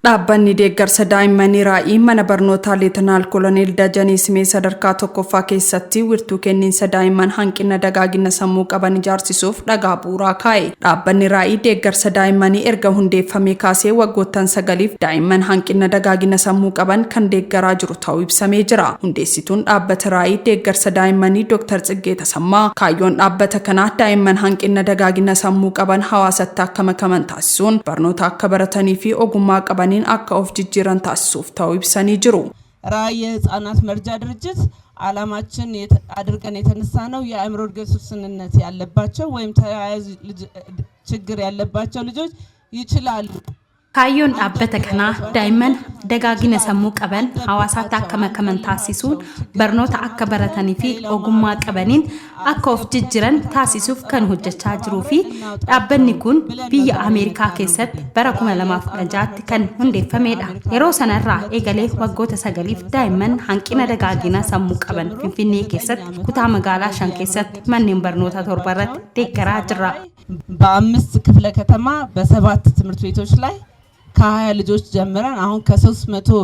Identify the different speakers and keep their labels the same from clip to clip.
Speaker 1: Dhaabbanni deeggarsa daa'immanii Raa'ii mana barnootaa Leetanaal Koloneel Dajanee Simee sadarkaa tokkoffaa keessatti wiirtuu kenniinsa daa'imman hanqina dagaagina sammuu qaban ijaarsisuuf dhagaa bu'uuraa kaa'e. Dhaabbanni Raa'ii deeggarsa daa'immanii erga hundeeffamee kaasee waggoottan 9f daa'imman hanqina dagaagina sammuu qaban kan deeggaraa jiru ta'uu ibsamee jira. Hundeessituun dhaabbata Raa'ii deeggarsa daa'immanii Dr. Tsiggee Tasammaa kaayyoon dhaabbata kanaa daa'imman hanqina dagaagina sammuu qaban hawaasatti akka makaman taasisuun barnoota akka baratanii fi ogummaa qabaniin akka of jijjiiran taasisuuf ta'uu ibsanii jiru.
Speaker 2: ራዕይ የህፃናት መርጃ ድርጅት ዓላማችን አድርገን የተነሳ ነው የአእምሮ እድገት ውስንነት ያለባቸው ወይም ተያያዥ ችግር ያለባቸው ልጆች ይችላሉ።
Speaker 3: Kaayyoon dhaabbata kanaa daa'imman dagaagina sammuu qaban hawaasaatti akka makaman taasisuun barnoota akka baratanii fi ogummaa qabaniin akka of jijjiiran taasisuuf kan hojjechaa jiruu fi dhaabbanni kun biyya Ameerikaa keessatti bara 2016tti kan hundeeffamedha. Yeroo sanarraa eegalee waggoota 9f daa'imman hanqina dagaagina sammuu qaban Finfinnee keessatti kutaa magaalaa 5 keessatti manneen barnootaa 7 irratti deeggaraa jirra.
Speaker 2: በአምስት ክፍለ ከተማ በሰባት ትምህርት ቤቶች ላይ ከ20 ልጆች ጀምረን አሁን ከ300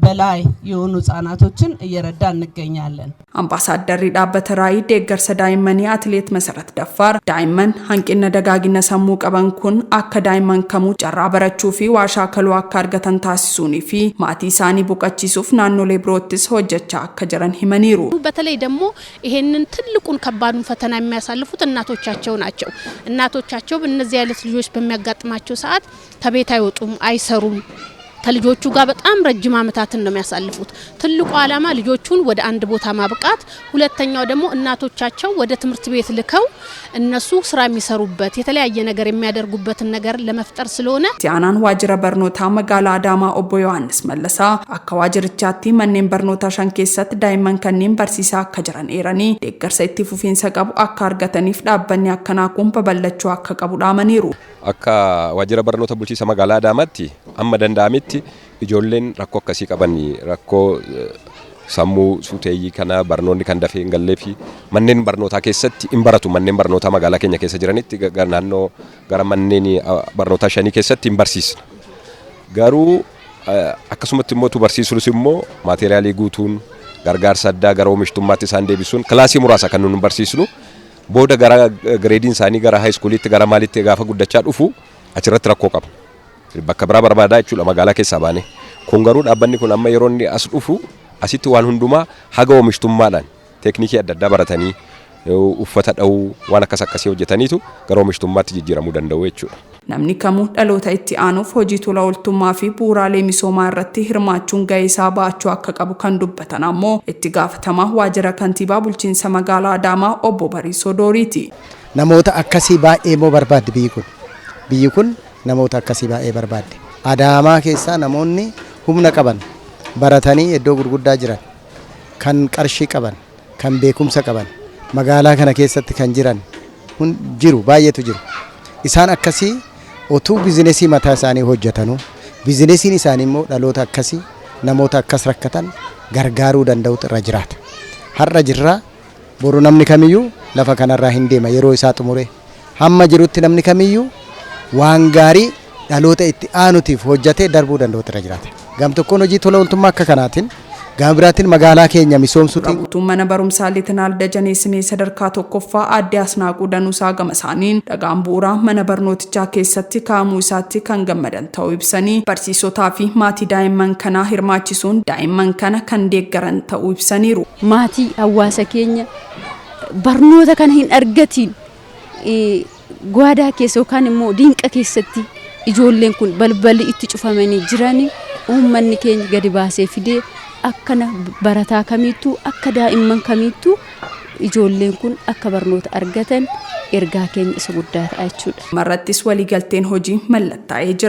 Speaker 2: በላይ የሆኑ ህጻናቶችን እየረዳ እንገኛለን።
Speaker 1: Ambaasaaddarri dhaabbata Raayii deeggarsa daa'immanii Atileet Masarat Daffaar daa'imman hanqina dagaagina sammuu qaban kun akka daa'imman kamuu carraa barachuu fi waa shaakaluu akka argatan taasisuunii fi maatii isaanii boqochiisuuf naannolee biroottis hojjechaa akka jiran himaniiru.
Speaker 4: በተለይ ደግሞ ይሄንን ትልቁን ከባዱን ፈተና የሚያሳልፉት እናቶቻቸው ናቸው። እናቶቻቸው እነዚህ አይነት ልጆች በሚያጋጥማቸው ሰዓት ከቤት አይወጡም፣ አይሰሩም። ከልጆቹ ጋር በጣም ረጅም ዓመታትን ነው የሚያሳልፉት። ትልቁ ዓላማ ልጆቹን ወደ አንድ ቦታ ማብቃት፣ ሁለተኛው ደግሞ እናቶቻቸው ወደ ትምህርት ቤት ልከው እነሱ ስራ የሚሰሩበት የተለያየ ነገር የሚያደርጉበትን ነገር ለመፍጠር ስለሆነ
Speaker 1: Itti aanaan waajjira barnootaa magaalaa Adaamaa obbo Yohaannis Mallasaa akka waajjirichaatti manneen barnootaa 5 keessatti daa'imman kanneen barsiisaa akka jiran eeranii deeggarsa itti fufiinsa qabu akka argataniif dhaabbanni akkanaa kun babal'achuu akka qabu dhaamaniiru.
Speaker 5: Akka waajjira barnoota bulchiinsa magaalaa Adaamaatti amma danda'ametti ijoolleen rakkoo akkasii qaban, rakkoo sammuu suuteeyyii kana, barnoonni kan dafee hin gallee fi manneen barnootaa keessatti hin baratu. Manneen barnootaa magaalaa keenya keessa jiranitti naannoo gara manneen barnootaa 5 keessatti hin barsiisna. Garuu akkasumatti immoo tu barsiisus immoo maateriyaalii guutuun gargaarsa addaa gara oomishtummaatti isaan deebisuun kilaasii muraasa kan nuun barsiisnu, booda gara gireediin isaanii gara high schooliitti gara maalitti gaafa guddachaa dhufu achirratti rakkoo qaba. Bakka biraa barbaadaa jechuudha magaalaa keessaa baane. Kun garuu dhaabbanni kun amma yeroo inni as dhufu asitti waan hundumaa haga oomishtummaadhaan teeknikii adda addaa baratanii, uffata dha'uu, waan akkas akkasii hojjetaniitu gara oomishtummaatti jijjiiramuu danda'u jechuudha.
Speaker 1: Namni kamuu dhaloota itti aanuuf hojii tola ooltummaa fi bu'uuraalee misoomaa irratti hirmaachuun gahee isaa ba'achuu akka qabu kan dubbatan ammoo itti gaafatamaa waajjira kantiibaa bulchiinsa magaalaa Adaamaa obbo Bariisoo Dooriiti.
Speaker 6: Namoota akkasii baay'ee immoo barbaaddi biyyi kun. Biyyi kun namoota akkasii baay'ee barbaaddi. Adaamaa keessaa namoonni humna qaban, baratanii iddoo gurguddaa jiran, kan qarshii qaban, kan beekumsa qaban magaalaa kana keessatti kan jiran jiru, baay'eetu jiru. Isaan akkasii otuu bizinesii mataa isaanii hojjetanuu, bizinesiin isaanii immoo dhaloota akkasii, namoota akkas rakkatan gargaaruu danda'utu irra jiraata. Har'a jirraa, boru namni kamiyyuu lafa kanarraa hin deema yeroo isaa xumure. Hamma jirutti namni kamiyyuu waan gaarii dhaloota itti aanutiif hojjetee darbuu danda'utu irra jiraata. Gam tokkoon hojii tola ooltummaa akka kanaatiin, gama biraatiin magaalaa keenya misoomsuutiin.
Speaker 1: Guutuun mana barumsaa Leetanaal Dajanee Simee sadarkaa tokkoffaa aadde Asnaaquu Danuusaa gama isaaniin dhagaan bu'uuraa mana barnootichaa keessatti kaa'amuu isaatti kan gammadan ta'uu ibsanii, barsiisotaa fi maatii daa'imman kanaa hirmaachisuun daa'imman kana kan deeggaran ta'uu ibsaniiru.
Speaker 7: Maatii hawaasa keenya barnoota kana hin argatiin gwaadaa keessa yookaan immoo diinqa keessatti ijoolleen kun balballi itti cufamanii jiranii, uummanni keenya gadi baasee fidee akkana barataa kamiittuu, akka daa'imman kamiittuu ijoolleen kun akka barnoota argatan ergaa keenya isa guddaa ta'a jechuudha.
Speaker 1: Marrattis waliigalteen hojii mallattaa'ee jira.